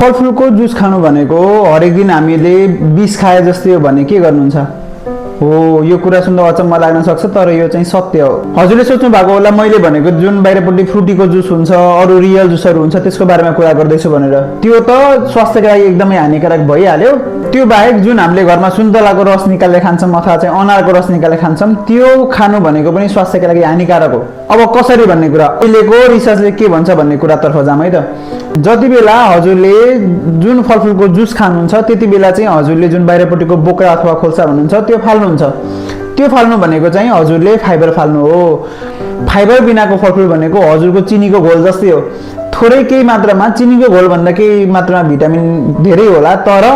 फलफुलको जुस खानु भनेको हरेक दिन हामीले 20 खाए जस्तै हो भने के गर्नुहुन्छ हो यो कुरा सुन्दा अचम्म लाग्न सक्छ तर यो चाहिँ सत्य हो हजुरले सोच्नु भएको होला मैले भनेको जुन बाहिरपट्टि फ्रुटीको जुस हुन्छ अरु रियल जुसहरू हुन्छ त्यसको बारेमा कुरा गर्दैछु भनेर त्यो त स्वास्थ्यका लागि एकदमै हानिकारक भइहाल्यो त्यो बाहेक जुन हामीले घरमा सुन्तलाको रस निकालेर खान्छौं अथवा चाहिँ अनारको रस निकालेर खान्छौं त्यो खानु भनेको पनि स्वास्थ्यका लागि हानिकारक हो अब कसरी भन्ने कुरा अहिलेको रिसर्चले के भन्छ भन्ने कुरातर्फ जाम है त जति बेला हजुरले जुन फलफुलको जुस खानुहुन्छ त्यति बेला चाहिँ हजुरले जुन बाहिरपट्टिको बोक्रा अथवा खोल्सा भन्नुहुन्छ त्यो फाल्नुहुन्छ त्यो फाल्नु भनेको चाहिँ हजुरले फाइबर फाल्नु हो फाइबर बिनाको फलफुल भनेको हजुरको चिनीको घोल जस्तै हो थोरै केही मात्रामा चिनीको घोल भन्दा केही मात्रामा भिटामिन धेरै होला तर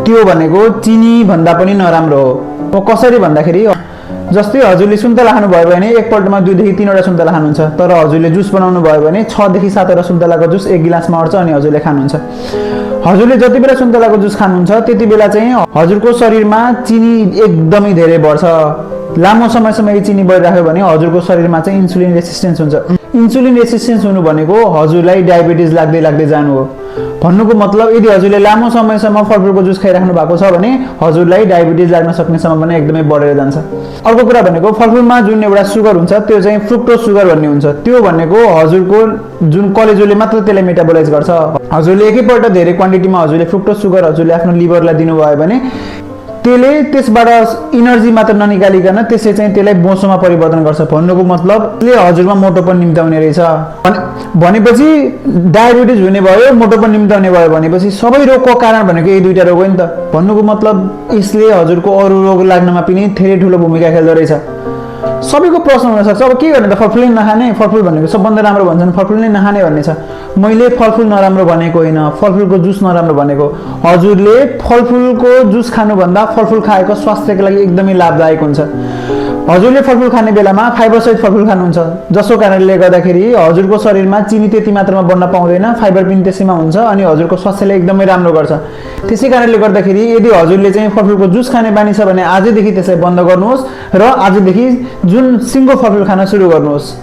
त्यो भनेको चिनी भन्दा पनि नराम्रो हो कसरी भन्दाखेरि जस्तै हजुरले सुन्तला खानु भयो भने एकपल्टमा 2 देखि 3 वटा सुन्तला खानुहुन्छ तर हजुरले जुस बनाउनु भयो भने 6 देखि 7 वटा सुन्तलाको जुस एक गिलासमा अट्छ अनि हजुरले खानुहुन्छ हजुरले जति बेला सुन्तलाको जुस खानुहुन्छ त्यति बेला चाहिँ हजुरको शरीरमा चिनी एकदमै धेरै बढ्छ लामो समयसम्म चिनी बढिराख्यो भने हजुरको शरीरमा चाहिँ इन्सुलिन रेसिस्टेन्स हुन्छ इन्सुलिन रेसिस्टेन्स हुनु भनेको हजुरलाई डायबिटिज लाग्दै लाग्दै जानु हो भन्नुको मतलब यदि हजुरले लामो समयसम्म फलफुलको जुस खाइराख्नु भएको छ भने हजुरलाई डायबिटिज लाग्न सक्ने सम्भावना एकदमै बढेर जान्छ अर्को कुरा भनेको फलफुलमा जुन एउटा सुगर हुन्छ त्यो चाहिँ फ्रुक्टोज सुगर भन्ने हुन्छ त्यो भनेको हजुरको जुन कलेजोले मात्र त्यसलाई मेटाबोलाइज गर्छ हजुरले एकैपल्ट धेरै क्वान्टिटीमा हजुरले फ्रुक्टोज सुगर हजुरले आफ्नो लिभरलाई दिनुभयो भने त्यसले त्यसबाट एनर्जी मात्र ननिकालिकन त्यसले चाहिँ त्यसलाई बोसोमा परिवर्तन गर्छ भन्नुको मतलब त्यसले हजुरमा मोटोपन निम्ताउने रहेछ भनेपछि डायबिटिज हुने भयो मोटोपन निम्ताउने भयो भनेपछि सबै रोगको कारण भनेको यही दुईटा रोग हो नि त भन्नुको मतलब यसले हजुरको अरु रोग लाग्नमा पनि धेरै ठूलो भूमिका खेल्दो रहेछ सबैको प्रश्न हुन सक्छ अब के गर्ने त फलफुल नखाने फलफुल भनेको सबभन्दा राम्रो भन्छन् फलफुल नै नखाने भन्ने छ मैले फलफुल नराम्रो भनेको होइन फलफुलको जुस नराम्रो भनेको हजुरले फलफुलको जुस खानु भन्दा फलफुल खाएको स्वास्थ्यको लागि एकदमै लाभदायक हुन्छ हजुरले फलफुल खाने बेलामा फाइबर सहित फलफुल खानुहुन्छ जसको कारणले गर्दाखेरि हजुरको शरीरमा चिनी त्यति मात्रामा बढ्न पाउँदैन फाइबर पनि त्यसैमा हुन्छ अनि हजुरको स्वास्थ्यले एकदमै राम्रो गर्छ त्यसै कारणले गर्दाखेरि यदि हजुरले चाहिँ फलफुलको जुस खाने बानी छ भने आजैदेखि त्यसलाई बन्द गर्नुहोस् र आजदेखि जुन सिङ्गो फलफुल खान सुरु गर्नुहोस्